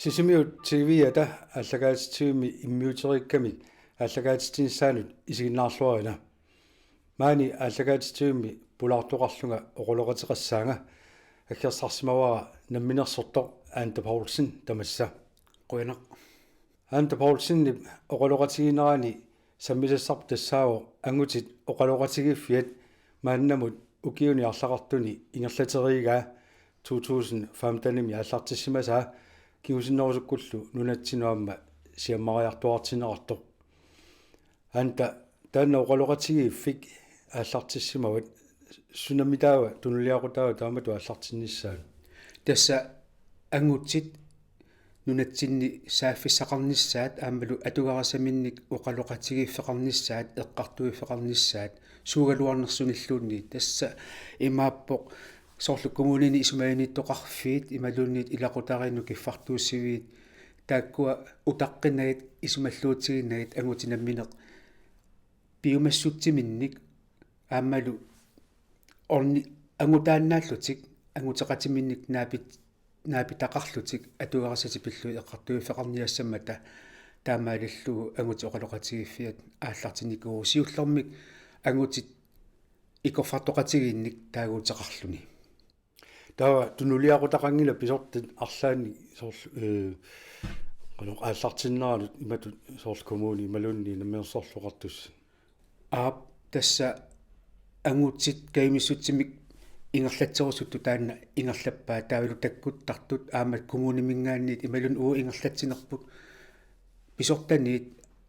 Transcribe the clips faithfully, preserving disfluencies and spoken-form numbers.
Sisimiut T V-ata aallakaatitsivimmi immiuteriikkamik aallakaatitsinissaanut isiginnaarluarina. Maani aallakaatitsivimmi pulaartoqarlunga oqaloqateqassaanga, aggersarsimavara namminersortoq Anda Poulsen tamassa. Qujanaq. Anda Poulsenip oqaloqatigiinnerani sammisassarput tassaavoq angutit oqaloqatigiiffiat maannamut ukiuni arlaqartuni ingerlateriigaa to tusind femtenimi aallartissimasaa kingusinnerusukkullu nunatsinnut aamma siammariartuaartinneqartoq. Anda, taanna oqaloqatigiiffik aallartissimavat, sunammitaava tunuliaqutaava taamatut aallartinnissaanut? Tassa angutit nunatsinni saaffissaqarnissaat aammalu atugarisaaminnik oqaloqatigiiffeqarnissaat, eqqartuiffeqarnissaat suugaluarnersunilluunniit. Tassa imaappoq soorlu kommunini isumaginnittoqarfiit imaluunniit ilaqutariinnut kiffartuussiviit, taakkua utaqqinagit isumalluutiginagit angutit nammineq piumassutsiminnik aammalu orni angutaannaallutik anguteqatiminnik naapit-, naapitaqarlutik atugarisatik pillugit eqqartuiffeqarniassammata, taamaalillugu angutit oqaloqatigiiffiat aallartinnikuuvoq, siullermik angutit ikorfartoqatigiinnik taaguuteqarluni. Taava tunuliaqutaqanngilaq pisortat arlaannik soorlu, ee, qanoq aallartinneranut imatut soorlu kommuni imaluunniit Namminersorlutik Oqartussat? Aap, tassa angutit kajumissutsimik ingerlatserusuttut taanna ingerlappaat, taavalu takkuttartut aamma kommuniminngaanniit imaluunniit uagut ingerlatsinerput pisortaniit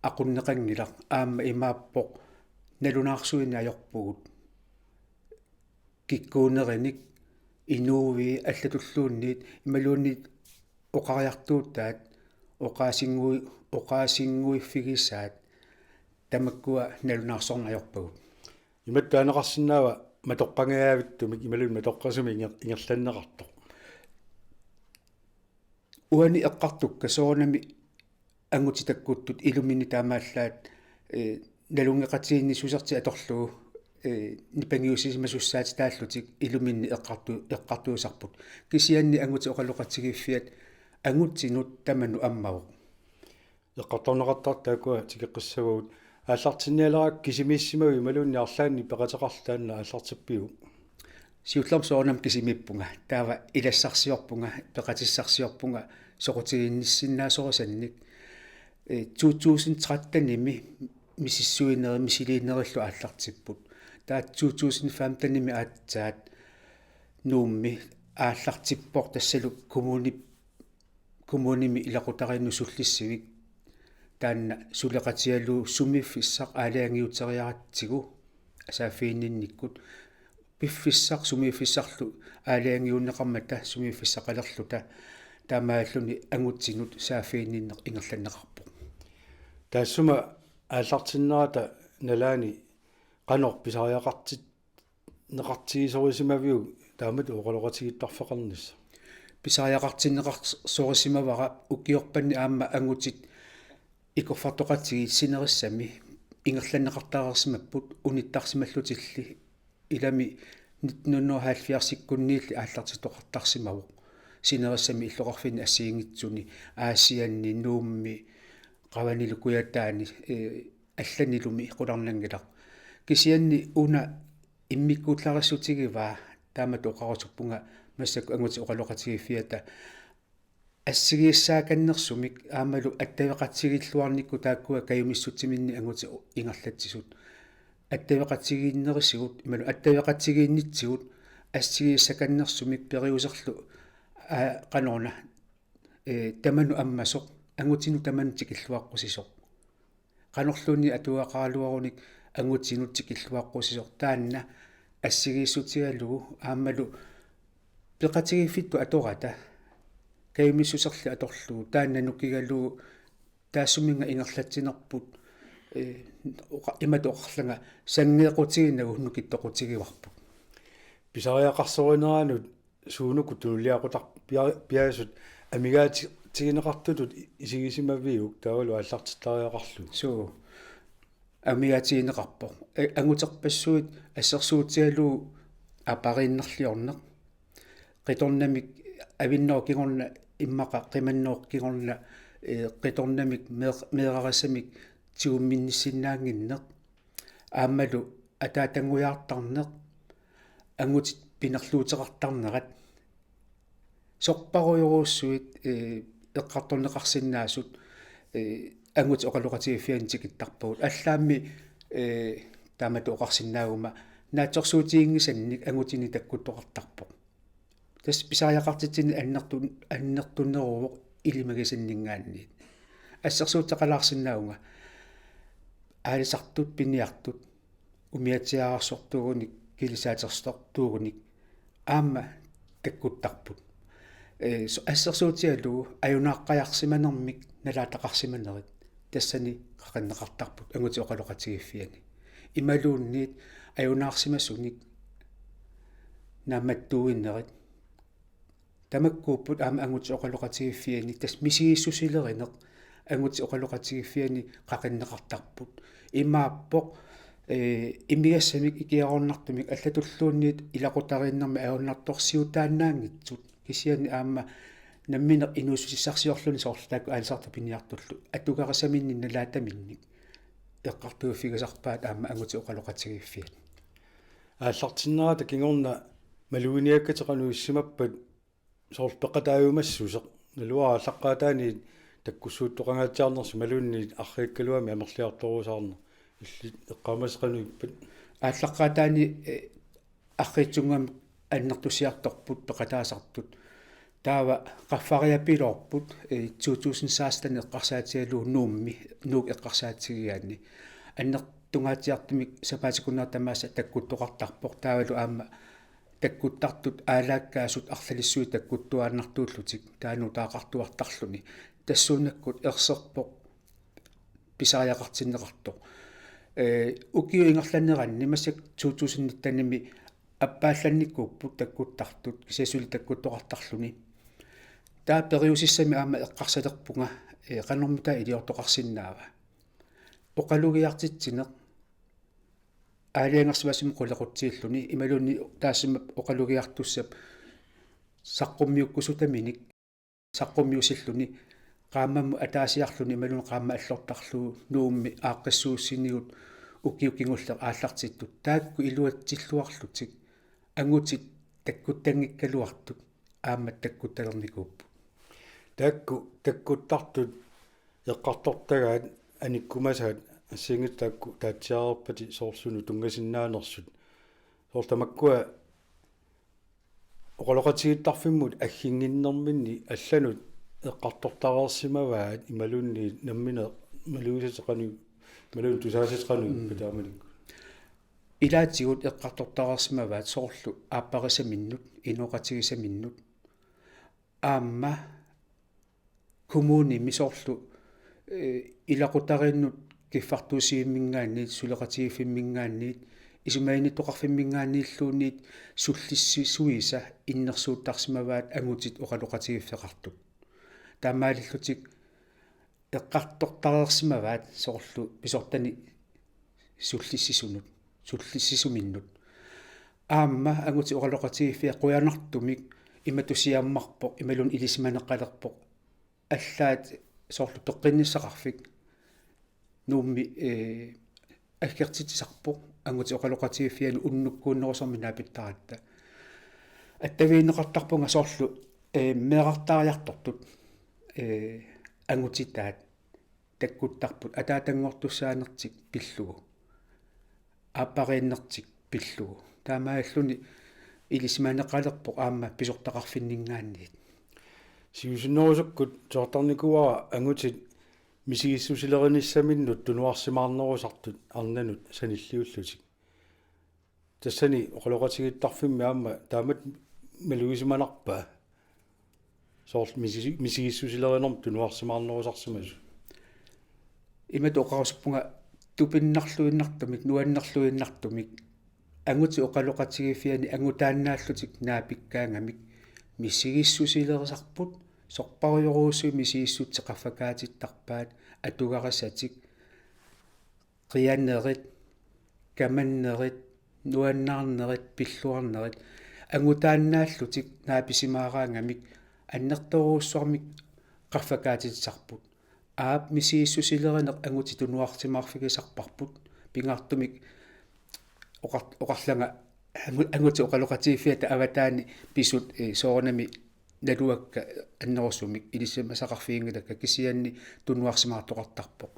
aqunneqanngilaq, aamma imaappoq nalunaarsuineq ajorpugut. Kikkuunerinik, inuuii allatulluunniit imaluunniit oqariartuutaat, oqaasinngu-, oqaasinnguiffigisaat, tamakkua nalunaarsorneq ajorpagut. Imatut taaneqarsinnaava matoqqangajavittumik imaluunniit matoqqasumik inger-, ingerlanneqartoq? Uani eqqartukka soorunami angutit takkuttut iluminni taamaallaat, ee, nalunngeqatigiinnissusertik atorlugu, ee, nipangiussisimasussaatitaallutik iluminni eqqartu-, eqqartuisarput. Kisianni angutit oqaloqatigiiffiat angutinut tamanut ammavoq. Eqqartorneqartartut taakkua tikeqqissavagut. Aallartinnialeraakka kisimiissimavit imaluunniit arlaannik peqateqarlutit taanna aallartippiuk? Siullermik soorunami kisimiippunga. Taava ilassarsiorpunga, peqatissarsiorpunga soqutiginnissinnaasorusannik. Ee, to tusind trettenimi misissuinerit misiliinerillu aallartipput. Taava to tusind femtenimi aatsaat Nuummi aallartippoq, tassalu kommuni-, kommunimi ilaqutariinnut sullissivik. Taanna suleqatigalugu sumiiffissaq aalajangiuteriaratsigu saaffiginninnikkut. Piffissaq sumiiffissarlu aalajangiunneqarmata sumiiffissaqalerluta, taamaalilluni angutinut saaffiginninneq ingerlanneqarpoq. Taassuma aallartinnerata nalaani qanoq pisariaqartit-, neqartigisorisimaviuk taamatut oqaloqatigiittarfeqarnissaq? Pisariaqartinneqarsorisimavara ukiorpanni aamma angutit ikorfartoqatigiit sinerissami ingerlanneqartareersimapput unittarsimallutilli, ilami nitten hundrede og halvfjerdsikkunniilli aallartittoqartarsimavoq sinerissami illoqarfinni assigiinngitsuni, Aasianni, Nuummi, Qavanilu Kujataani, ee, allanilumi qularnanngilaq. Kisianni una immikkuullarissutigivaa, taamatut oqarusuppunga massakkut angutit oqaloqatigiiffiata assigiissaakannersumik aammalu attaveqatigiilluarnikkut taakkua kajumissutsiminnik angutit ingerlatsisut. Attaveqatigiinnerisigut, imaluunniit attaveqatigiinnitsigut assigiissakannersumik periuserlu, aa, qanoruna, ee, tamanut ammasoq, angutinut tamanut tikilluaqqusisoq. Qanorluunniit atugaqaraluarunik angutinut tikilluaqqusisoq, taanna assigiissutigalugu aammalu peqatigiiffittut atorata, kajumissuserli atorlugu, taanna nukigalugu taassuminnga ingerlatsinerput, ee, oqa-, imatut oqarlanga sanngeequtiginagu nukittoqutigivarput. Pisariaqarsorineranut suunuku tunuliaqutar-, pia-, piaasut amigaatigineqartutut isigisimaviuk taavalu aallartittariaqarlugu? Suu. Amigaatigineqarpoq. Ee, anguterpassuit assersuutigalugu aappaariinnarliorneq. Qitornamik avinnerup kingorna immaqa qimannooq kingorna, eh, qitornamik meeq-, meerarisamik tigumminnissinnaannginneq. Aammalu ataatanngujaartarneq, angutit pinerluuteqartarnerat. Sorparujorujussuit, eh, eqqartorneqarsinnaasut, eh, angutit oqaloqatigiiffianni tikittarpagut. Allaammi, eh, taamatut oqarsinnaaguma naatsorsuutiginngisannik angutinik takkuttoqartarpoq. Tassa pisariaqartitsineq annertu-, annertuneruvoq ilimagisanninngaanniit. Assersuuteqalaarsinnaavunga aalisartut piniartut umiatsiaararsortuugunik kilisaatersortuugunik aamma takkuttarput. Eh, so-, assersuutigalugu ajunaaqqajaarsimanermik nalaataqarsimanerit tassani qaqinneqartarput angutit oqaloqatigiiffianni. Imaluunniit ajunaarsimasunik naammattuuinerit. Tamakkuupput aamma angutit oqaloqatigiiffianni, tassa misigissusilerineq angutit oqaloqatigiiffianni qaqinneqartarput. Imaappoq, eh, imigassamik ikiaroornartumik allatulluunniit ilaqutariinnermi ajornartorsiutaannaanngitsut. Kisianni aamma nammineq inuussutissarsiorluni soorlu taakku aalisartut piniartullu atugarisaminnik nalaataminnik eqqartuiffigisarpaat aamma angutit oqaloqatigiiffiat. Aallartinnerata kingorna maluginiakkatit qanoq issimappat soorlu peqataajumassuseq, naluara aallaqqaataaniit takkussuuttoqangaatsiarnersoq imaluunniit arriikkaluami amerliartorusaarneq, illit eqqaamasassat qanoq ippat? Aallaqqaataani, eh, arriitsunnguamik annertusiartorput peqataasartut. Taava qaffariapiloorput, eh, to tusind seksten eqqarsaatigalugu Nuummi, Nuuk eqqarsaatigigaanni. Annertungaatsiartumik sapaatip akunnera tamaasa takkuttoqartarpoq, taavalu aamma takkuttartut aalaakkaasut arlalissuit takkuttuaannartuullutik taanna nutaaqartuartarluni. Tassuunakkut erserpoq pisariaqartinneqartoq. Eh, ukiup ingerlaneranni massakkut to tusind nitten-imi appaallannikuupput takkuttartut, kisianni suli takkuttoqartarluni. Taava periusissami aamma eqqarsalerpunga, eh, qanormita iliortoqarsinnaava. Oqalugiartitsineq aalajangersimasumik qulequtsiilluni imaluunniit taassuma oqalugiartussap saqqummiukkusutaminik, saqqummiussilluni, qaammammut ataasiarluni imaluunniit qaammat allortarlugu Nuummi aaqqissuussinigut ukiut kingulliit aallartittut. Taakku iluatsilluarlutik angutit takkuttanngikkaluartut aamma takkuttalernikkuupput. Taakku takkuttartut eqqartortagaat anikkumasaat assigiinngitsut taakku taatsiareerpatit soorlu sunut tunngasinnaanersut. Soorlu tamakkua oqaloqatigiittarfimmut agginnginnerminni allanut eqqartortareersimavaat imaluunniit nammineq malugisatit qanoq, imaluunniit tusaasatit qanoq Mm. ippat taamanikkut? Ilaatigut eqqartortareersimavaat soorlu aapparisaminnut, inooqatigisaminnut. Aamma kommunimi soorlu, eh, ilaqutariinnut kiffartuussivimminngaanniit, suleqatigiiffimminngaanniit, isumaginnittoqarfimminngaanniilluunniit sullissisuisa innersuuttarsimavaat angutit oqaloqatigiiffeqartut. Taamaalillutik eqqartortareersimavaat soorlu pisortani sullissisunut, sullissisuminnut. Aamma angutit oqaloqatigiiffiat qujanartumik imatut siammarpoq, imaluunniit ilisimaneqalerpoq. Allaat soorlu peqqinnissaqarfik Nuummi, eh, aggertitsisarpoq angutit oqaloqatigiiffianni unnukkuunnerusormi naapittaratta. Attavigineqartarpunga soorlu, eh, meerartaariartortut, eh, angutitaat takkuttarput ataatanngortussaanertik pillugu, aappariinnertik pillugu. Taamaalilluni ilisimaneqalerpoq aamma pisortaqarfinninngaanniit. Siusinnerusukkut soortarnikuuara angutit misigissusilernissaminut tunuarsimaarnerusartut arnanut sanilliullutik. Tassani oqaloqatigiittarfimmi aamma taamatut malugisimanarpa? Soorlu misi-, misigissusilerinermut tunuarsimaarnerusarsimasut. Imatut oqarusuppunga tupinnarluinnartumik, nuannerluinnartumik, angutit oqaloqatigiiffianni angutaannaallutik naapikkaangamik misigissusilerisarput, sorparujorujussuit misigissutsit qaffakaatittarpaat, atugarisatik, qianerit, kamannerit, nuannaarnerit, pilluarnerit, angutaannaallutik naapisimaaraangamik annertoorujussuarmik qaffakaatitsisarput. Aap, misigissusilerineq angutit tunuarsimaarfigisarparput, pingaartumik oqar-, oqarlanga angu-, angutit oqaloqatigiiffiata avataani pisut, eh, soorunami naluakka annerusumik ilisimasaqarfiginngilakka, kisianni tunuarsimaartoqartarpoq.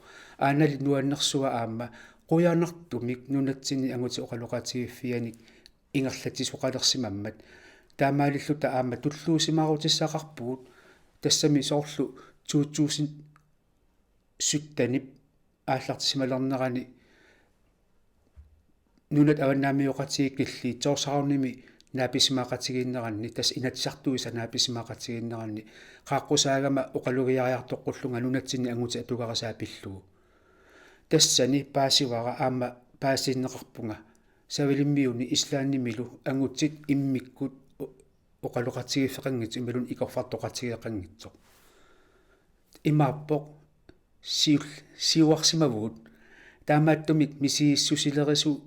Aanali nuannersua aamma qujanartumik nunatsinni angutit oqaloqatigiiffianik ingerlatsisoqalersimammat. Taamaalilluta aamma tulluusimaarutissaqarpugut, tassami soorlu to tusind syttenip aallartissimalernerani nunat avannaamioqatigiit killiit Tórshavnimi naapissimaaqatigiinneranni, tassa Inatsisartuisa naapissimaaqatigiinneranni, qaaqqusaagama oqalugiariartoqqullunga nunatsinni angutit atugarisaa pillugu. Tassani paasivara aamma paasitinneqarpunga Savalimmiuni Islandimilu angutit immikkut o-, oqaloqatigiiffeqanngitsut imaluunniit ikorfartoqatigeeqanngitsoq. Imaappoq siul-, siuarsimavugut. Taamaattumik misigissusilerisu-,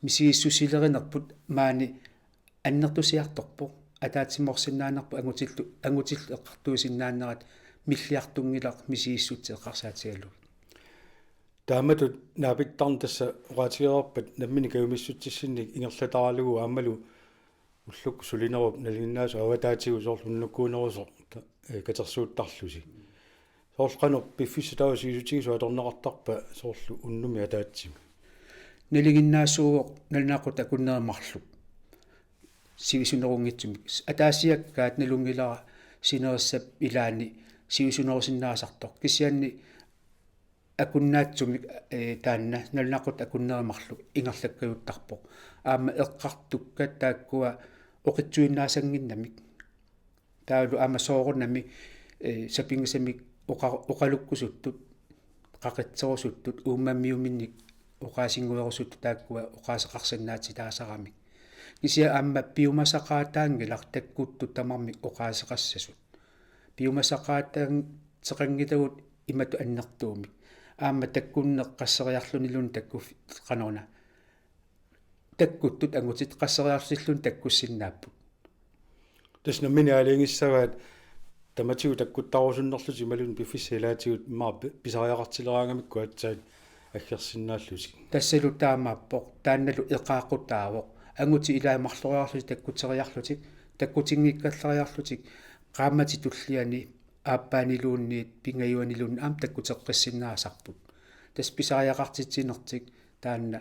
misigissusilerinerput maani annertusiartorpoq. Ataatsimoorsinnaanerput angutillu, angutillu eqqartuisinnaanerat, milliartunngilaq misigissutsit eqqarsaatigalugit. Taamatut naapittarneq tassa oqaatigereerpat nammineq kajumissutsissinnik ingerlataaralugu aammalu ullukkut sulinerup nalinginnaasumik avataatigut soorlu unnukkuunerusoq ta-, eh, katersuuttarlusi. Soorlu qanoq piffissaq taava sivisutigisoq atorneqartarpa soorlu unnummi ataatsimi? Nalinginnaasuuvoq nalunaaquttap akunneri marluk sivisunerunngitsumik. Ataasiakkaat nalunngilara sinerissap ilaani sivisunerusinnaasartoq. Kisianni akunnaatsumik, eh, taanna nalunaaquttap akunneri marluk ingerlakkajuttarpoq. Aamma eqqartukkat taakkua oqitsuinnaasannginnamik. Taavalu aamma soorunami, eh, sapinngisamik oqa-, oqalukkusuttut, qaqitserusuttut, uummammiuminnik oqaasinnguerusuttut taakkua oqaaseqarsinnaatitaasaramik. Kisianni aamma piumasaqaataanngilaq takkuttut tamarmik oqaaseqassasut. Piumasaqaataateqanngilagut imatut annertuumik. Aamma takkunneq qasseriarluniluunniit takkuff-, qanoruna. Takkuttut angutit qasseriarlutilluni takkussinnaapput. Tassa nammineq aalajangissavaat tamatigut takkuttarusunnerlutik imaluunniit piffissap ilaatigut immaqa pi-, pisariaqartileraangamikku aatsaat aggersinnaallutik. Tassalu taamaappoq, taannalu eqaaqutaavoq. Angutit ilaat marloriarlutik takkuteriarlutik, takkutinngikkaleriarlutik, qaammatip tulliani aappaaniluunniit pingajuaniluunniit aamma takkuteqqissinnaasarput. Tassa pisariaqartitsinertik taanna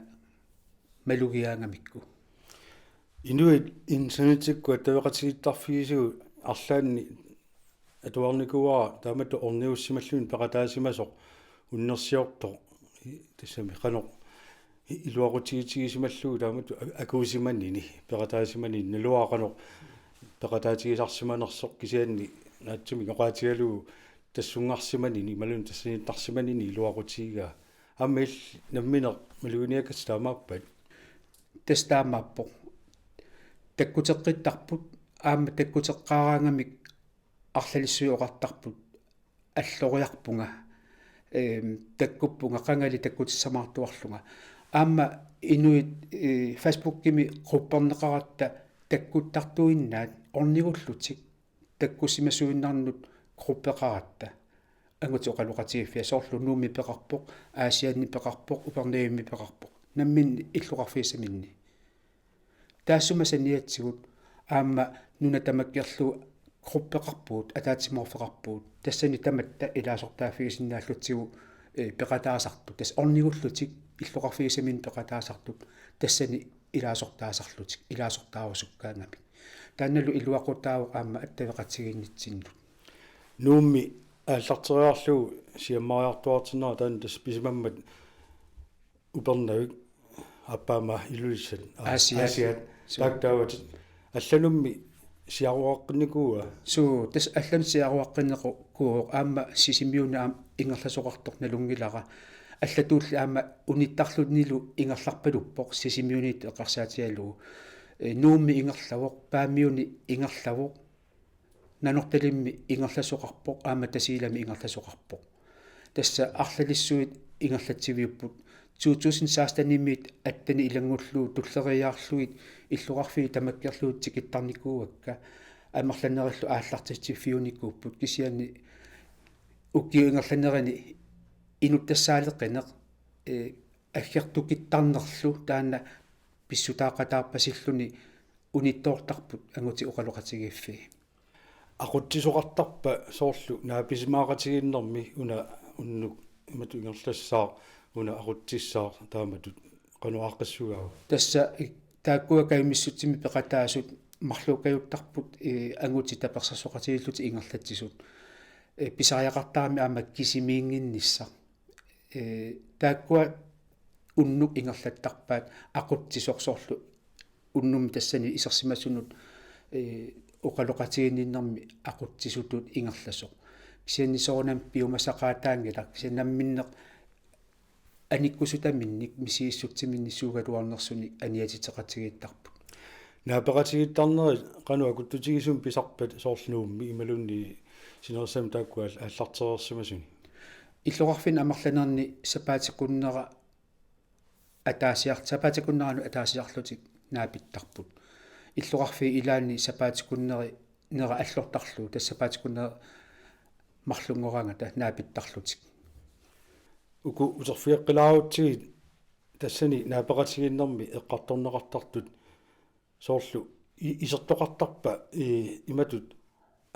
malugigaangamikku. Inuit internettikkut attaveqatigiittarfigisigut arlaanni atuarnikuuara taamatut ornigussimalluni peqataasimasoq unnersiortoq, i-, tassami qanoq i-, iluaqutigitigisimalluni taamatut a-, akuusimanini, peqataasimanini, naluara qanoq peqataatigisarsimanersoq kisianni naatsumik oqaatigalugu tassunngarsimanini, imaluunniit tassaniittarsimanini iluaqutigigaa. Aamma illit nammineq maluginiakkatsi taamaappat? Tassa taamaappoq. Takkuteqqittarput, aamma takkuteqqaaraangamik arlalissuit oqartarput alloriarpunga, eem, takkuppunga, qangali takkutissamaartuarlunga. Aamma inuit, eh, Facebookimi grupperneqaratta takkuttartuinnaat ornigullutik takkussimasuinnarnut gruppeqaratta. Angutit oqaloqatigiiffiat soorlu Nuummi peqarpoq, Aasianni peqarpoq, Upernavimmi peqarpoq. Namminneq illoqarfigisaminni. Taassuma saniatigut aamma nuna tamakkerlugu gruppeqarpugut, ataatsimoorfeqarpugut. Tassani tamatta ilaasortaaffigisinnaallutsigu, eh, peqataasartut. Tassa ornigullutik illoqarfigisaminnik peqataasartut. Tassani ilaasortaasarlutik, ilaasortaarusukkaangamik. Taannalu iluaqutaavoq aamma attaveqatigiinnitsinnut. Nuummi aallarteriarlugu siammariartuaartinnera taanna tassa pisimammat Upernavik, aappaa aamma Ilulissat, aa, Aasiaat. Aasiaat. Suu. Taakku taavatit allanummi siaruaqqinnikuua? Suu, tassa allanut siaruaqqinnikuuvoq, aamma Sisimiuni aamma ingerlasoqartoq nalunngilara. Allatuulli aamma unittarlunilu ingerlarpaluppoq Sisimiuniittut eqqarsaatigalugu. Eh, Nuummi ingerlavoq, Paamiuni ingerlavoq, Nanortalimmi ingerlasoqarpoq, aamma Tasiilami ingerlasoqarpoq. Tassa arlalissuit ingerlatsiviupput. To tusind seksten-imiit atten ilanngullugu tulleriiaarlugit illoqarfiit tamakkerlugit tikittarnikuuakka. amerlanerillu aallartitsiffiunikuupput, kisianni ukiut ingerlanerini inuttassaaleqineq, ee, aggertukittarnerlu taanna pissutaaqataarpasilluni unittoortarput angutit oqaloqatigiiffii. Aqutsisoqartarpa soorlu naapisimaaqatigiinnermi una unnuk imatut ingerlassaaq, una aqutsissaaq taamatut qanoq aaqqissuugaava? Tassa i-, taakkua kajumissutsimik peqataasut marluukajuttarput, ee, angutit tapersersoqatigiillutik ingerlatsisut. Ee, pisariaqartarami aamma kisimiinnginnissaq. Ee, taakkua unnuk ingerlattarpaat aqutsisoq soorlu unnummi tassani isersimasunut, ee, oqaloqatigiinninnermi aqutsisutut ingerlasoq. Kisianni soorunami piumasaqaataanngilaq, kisianni namminneq anikkusutaminnik misigissutsiminnik suugaluarnersunik aniatitseqatigiittarput. Naapeqatigiittarnerit qanoq akuttutigisumik pisarpat soorlu Nuummi imaluunniit sinerissami taakku aal-, aallartereersimasuni? Illoqarfinni amerlanerni sapaatip akunnera ataasiar-, sapaatip akunneranut ataasiarlutik naapittarput. Illoqarfiit ilaanni sapaatip akunneri-, nera allortarlugu, tassa sapaatip akunneri marlunngoraangata naapittarlutik. Uku uterfigeqqilaarutsigit tassani naapeqatigiinnermi eqqartorneqartartut soorlu i-, isertoqartarpa i-, imatut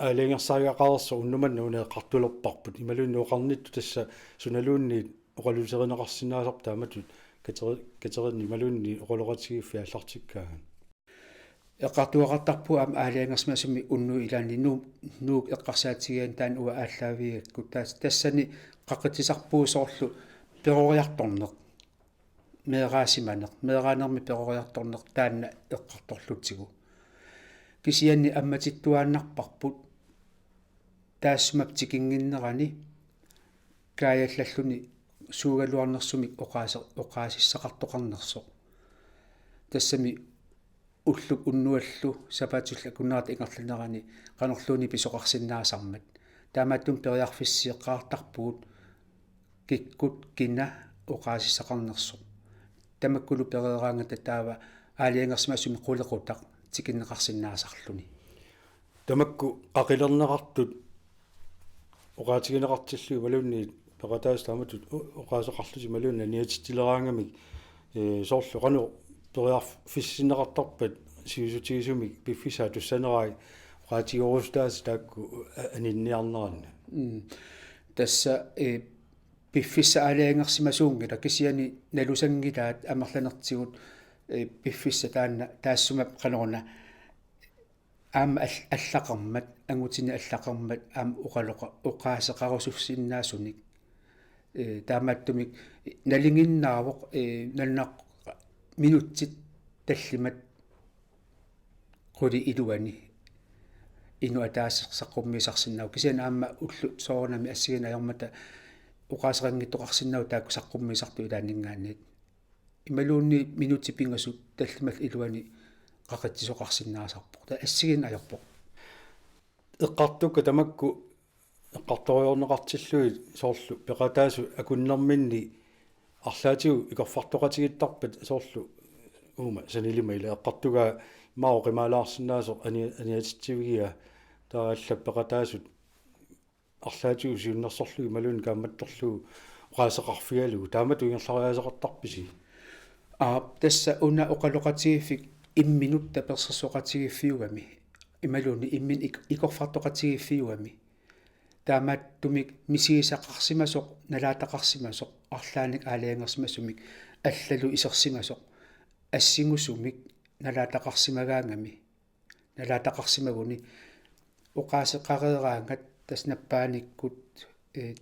aalajangersariaqareersoq unnuk manna una eqqartulerparput imaluunniit oqarnittut tassa sunaluunniit oqaluuserineqarsinnaasarput taamatut kateri-, katerinni imaluunniit oqaloqatigiiffii aallartikkaangat. Eqqartugaqartarpugut aamma aalajangersimasumik unnuk ilaanni Nuuk, Nuuk eqqarsaatigigaanni taanna uanga aallaavigigakku. Tas-, tassani qaqitsisarpugut soorlu peroriartorneq, meeraasimaneq, meeraanermik peroriartorneq taanna eqqartorlutigu. Kisianni ammatittuaannarparput taassuma tikinnginnerani kaajallalluni suugaluarnersumik oqaase-, oqaasissaqartoqarnersoq. Tassami ullup unnuallu sapaatip akunnerata ingerlanerani qanorluunniit pisoqarsinnaasarmat. Taamaattumik periarfissiiqqaartarpugut kikkut kina oqaasissaqarnersoq. Tamakkulu pereeraangata taava aalajangersimasumik qulequtaq tikinneqarsinnaasarluni. Tamakku qaqilerneqartut oqaatigineqartillugit imaluunniit peqataasut taamatut o-, oqaaseqarlutik imaluunniit aniatitsileraangamik, ee, soorlu qanoq periarfissinneqartarpat sivisutigisumik piffissaq atussanerai oqaatigerusutaasa taakku a-, aninniarneranni? Mm. Tassa, ee, piffissaq aalajangersimasuunngilaq kisianni nalusanngilaat amerlanertigut, ee, piffissaq taanna taassuma qanoruna aamma all-, allaqarmat, angutinik allaqarmat aamma oqaloqa-, oqaaseqarusussinnaasunik. Ee, taamaattumik nalinginnaavoq, ee, nalunaq minutsit tallimat qulit iluanni inuk ataaseq saqqummiisarsinnaavoq. Kisianni aamma ullut soorunami assigiinneq ajormata oqaaseqanngittoqarsinnaavoq taakku saqqummiisartut ilaanninngaanniit. Imaluunniit minutsit pingasut tallimat iluanni qaqitsisoqarsinnaasarpoq. Taava assigiinneq ajorpoq. Eqqartukka tamakku eqqartoriorneqartillugit soorlu peqataasut akunnerminni arlaatigut ikorfartoqatigiittarpat soorlu uuma sanilima ila eqqartugaa immaqa oqimaalaarsinnaasoq ani-, aniatitsivigiga taava allap peqataasut arlaatigut siunnersorlugit imaluunniit kaammattorlugu oqaaseqarfigalugu taamatut ingerlariaaseqartarpisi? Aap, tassa una oqaloqatigiiffik imminut tapersersoqatigiiffiugami imaluunniit imminut ik-, ikorfartoqatigiiffiugami. Taamaattumik misigisaqarsimasoq, nalaataqarsimasoq, arlaannik aalajangersimasumik, allalu isersimasoq, assingusumik nalaataqarsimagaangami. Nalaataqarsimaguni oqaaseqareeraangat tassa nappaanikkut, ee,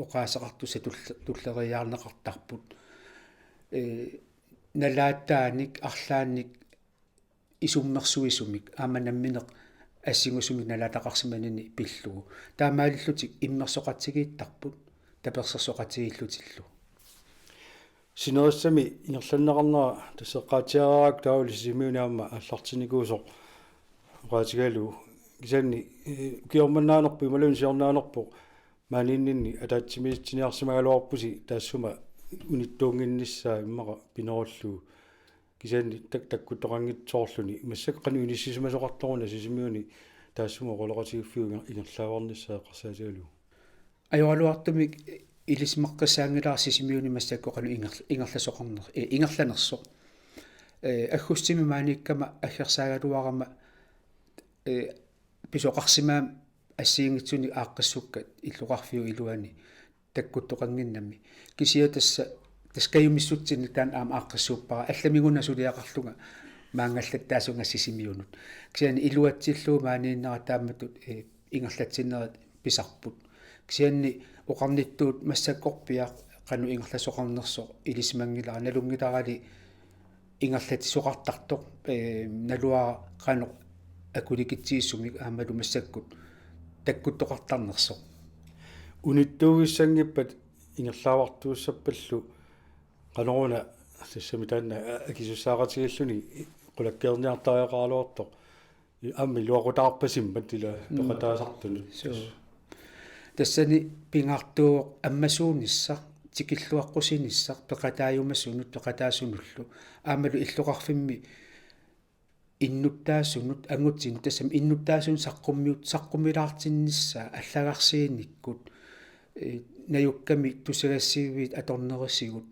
oqaaseqartussat tull-, tulleriiaarneqartarput. Ee, nalaataanik, arlaannik isummersuisumik aamma nammineq assingusumik nalaataqarsimanini pillugu. Taamaalillutik immersoqatigiittarput tapersersoqatigiillutillu. Sinerissami ingerlanneqarnera tassa eqqaatsiaraarakku taavalu Sisimiuni aamma aallartinnikuusoq oqaatigalugu. Kisianni, ee, ukiormannaanerpoq imaluunniit siornaanerpoq maaniinninni ataatsimiititsiniarsimagaluarpusi taassuma unittuunnginnissaa immaqa pinerullugu. Kisianni tak-, takkuttoqanngitsoorluni. Massakkut qanoq inissisimasoqartoruna Sisimiuni taassuma oqaloqatigiiffiup inger-, ingerlaavarnissaa eqqarsaatigalugu? Ajoraluartumik ilisimaqqissaanngilara Sisimiuni massakkut qanoq inger-, ingerlasoqarner-, eh, ingerlanersoq. Eh, aggustimi maaniikkama aggersaagaluarama, eh, pisoqarsimammat assigiinngitsunik aaqqissukkat illoqarfiup iluani takkuttoqannginnami. Kisianni tassa, tassa kajumissutsinni taanna aamma aaqqissuuppara, allamiguna suliaqarlunga maanngallattaasunga Sisimiunut. Kisianni iluatsillugu maaniinnera taamatut, eh, ingerlatsinerit pisarput. Kisianni oqarnittut massakkorpiaq qanoq ingerlasoqarnersoq ilisimanngilara, nalunngilarali ingerlatsisoqartartoq, eh, naluara qanoq akulikitsigisumik aammalu massakkut takkuttoqartarnersoq. Unittuugissanngippat ingerlaavartuussappallu qanoruna tassami taanna akisussaaqatigiilluni qulakkeerniartariaqaraluartoq. Aamma iluaqutaarpasimmat ila Mm. peqataasartunut. Suu. Tassani pingaartuuvoq ammasuunissaq, tikilluaqqusinissaq, peqataajumasunut, peqataasunullu. Aammalu illoqarfimmi innuttaasunut, angutinut, tassami innuttaasunut saqqummiut-, saqqummilaartinnissaa allagarsiinikkut, eh, najukkami tusagassiviit atornerisigut,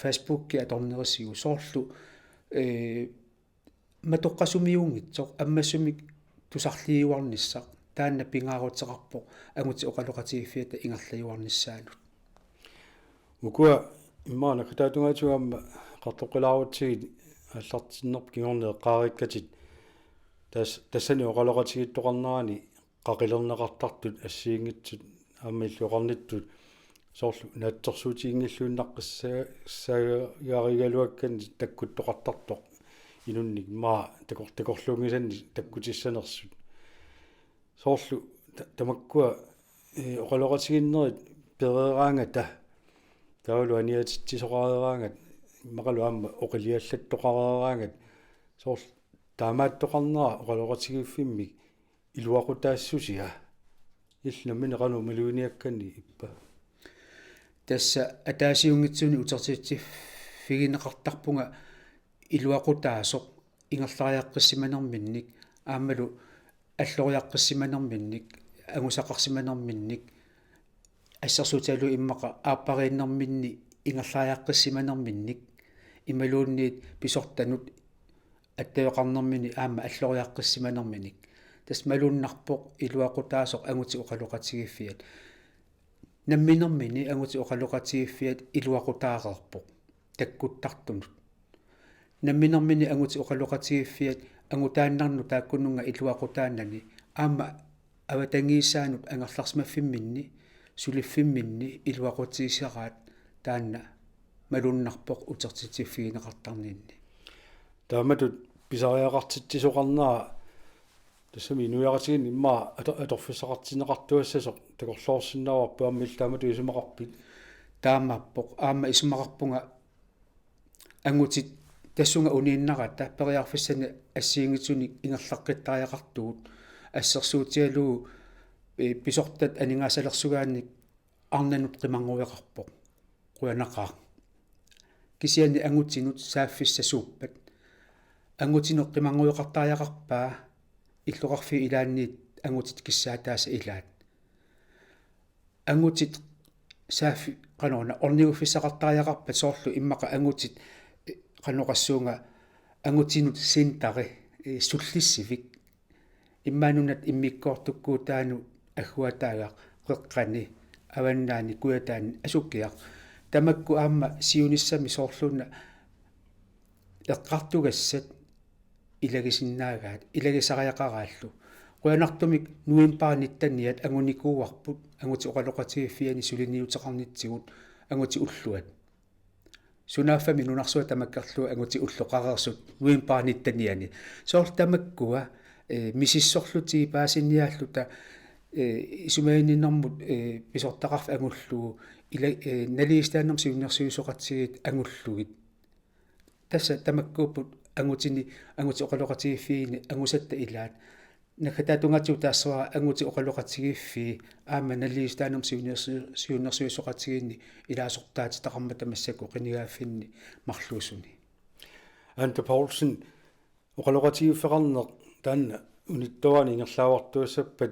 Facebooki atornerisigut, soorlu, eh, matoqqasumiuunngitsoq, ammasumik tusarliuarnissaq, taanna pingaaruteqarpoq angutit oqaloqatigiiffiata ingerlajuarnissaanut. Ukua immaqa naggataatungaatsigut aamma eqqartoqqilaarutsigit aallartinnerput kingorna eqqaariikkatit. Tas-, tassani oqaloqatigiittoqarnerani qaqilerneqartartut assigiinngitsut aamma illoqarnittut soorlu naatsorsuutiginngilluinnaqqissaa-, -ssaagarigaluakkannik takkuttoqartartoq inunnik immaqa takor-, takorluunngisannik takkutissanersut. Soorlu ta-, tamakkua, eh, oqaloqatiginnerit pereeraangata taavalu aniatitsisoqareeraangat immaqalu aamma oqiliallattoqareeraangat soorlu taamaattoqarnera oqaloqatigiiffimmik iluaqutaassusia. Illit nammineq qanoq maluginiakkannik ippa? Tassa ataasiunngitsunik utertitsiffigineqartarpunga iluaqutaasoq ingerlariaqqissimanerminnik aammalu alloriaqqissimanerminnik, angusaqarsimanerminnik, assersuutigalugu immaqa aappariinnerminni ingerlariaqqissimanerminnik, imaluunniit pisortanut attaveqarnermini aamma alloriaqqissimanerminik. Tassa malunnarpoq iluaqutaasoq angutit oqaloqatigiiffiat. Namminermini angutit oqaloqatigiiffiat iluaqutaareerpoq takkuttartunut. Namminermini angutit oqaloqatigiiffiat angutaannarnut taakkununnga iluaqutaanani aamma avatangiisaanut angerlarsimaffimminni suliffimminni iluaqutigisaraat taanna malunnarpoq utertitsiffigineqartarninni. Taamatut pisariaqartitsisoqarnera tassami inuiaqatigiinni immaqa ato-, atorfissaqartinneqartuassasoq takorloorsinnaavarput, aamma illit taamatut isumaqarpit? Taamaappoq, aamma isumaqarpunga angutit tassunga uniinnarata periarfissanik assigiinngitsunik ingerlaqqittariaqartugut, assersuutigalugu, eh, pisortat aningaasalersugaannik arnanut qimarngoreqarpoq. Qujanaqaaq. Kisianni angutinut saaffissasuuppat? Angutinut qimarngoreqartariaqarpaa illoqarfiup ilaanniit angutit kissaataasa ilaat? Angutit saaffi-, qanoruna, orniguffissaqartariaqarpat soorlu immaqa angutit, eh, qanoq oqassuunga, angutinut centeri, eh, sullissivik. Immaqa nunat immikkoortukkuutaannut agguataagaq, Qeqqani, Avannaani, Kujataani, asukkiaq. Tamakku aamma siunissami soorluuna eqqartugassat ilagisinnaagaat, ilagisariaqaraallu. Qujanartumik novembarip nitteniat angunikuuarput angutit oqaloqatigiiffianni suliniuteqarnitsigut angutit ulluat. Sunaaffami nunarsuaq tamakkerlugu angutit ullut qareersut novembarip nittenianni. Soorlu tamakkua, eh, misissorlutigit paasiniaalluta, eh, isumaginninnermut, eh, pisortaqarfik angullugu, ila-, eh, naligiissitaanermut siunnersuisoqatigiit angullugit. Tassa tamakkuupput angutini, angutit oqaloqatigiiffiini angusatta ilaat. Naggataatungaatsigut taassavara angutit oqaloqatigiiffii aamma naligiissitaanermut siunnersu-, siunnersuisoqatigiinni ilaasortaatitaqarmata massakkut qinigaaffinni marluusuni. Ante Poulsen, oqaloqatigiiffeqarneq taanna unittuarani ingerlaavartuussappat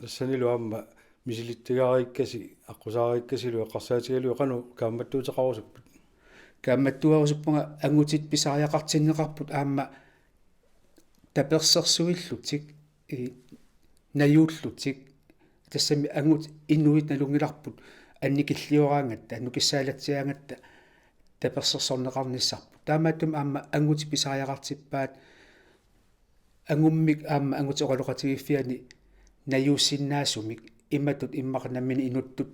tassanilu aamma misilittagariikkasi, aqqusaariikkasilu eqqarsaatigalugu qanoq kaammattuuteqarusuppit? Kaammattuarusuppunga angutit pisariaqartinneqarput aamma tapersersuillutik, i, najuullutik, tassami angut inuit nalunngilarput annikillioraangatta, nukissaalatsiaangatta tapersersorneqarnissarput. Taamaattumik aamma angutit pisariaqartippaat angummik aamma angutit oqaloqatigiiffianni najuussinnaasumik imatut immaqa nammineq inuttut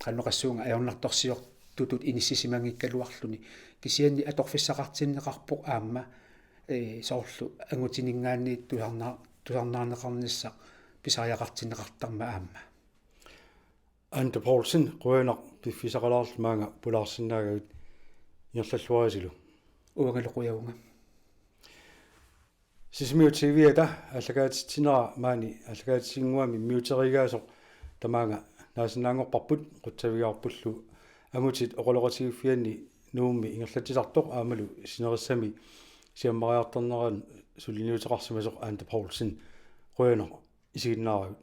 qanoq oqassuunga ajornartorsiortutut inissisimanngikkaluarluni. Kisianni atorfissaqartinneqarpoq aamma, ee, soorlu angutininngaanniit tusarnaa-, tusarnaarneqarnissaq pisariaqartinneqartarmat aamma. Anda Poulsen, qujanaq piffissaqalaarlutit maanga pulaarsinnaagavit, ingerlalluarisilu. Uangalu qujavunga. Sisimiut T V-ata aallakaatitsinera maani aallakaatitsininnguami immiuteriigaasoq tamaanga naasinnaanngorparput, qutsavigaarpullu angutit oqaloqatigiiffianni Nuummi ingerlatsisartoq aammalu sinerissami siammariartornerani suliniuteqarsimasoq Anda Poulsen. Qujanaq isiginnaaravit.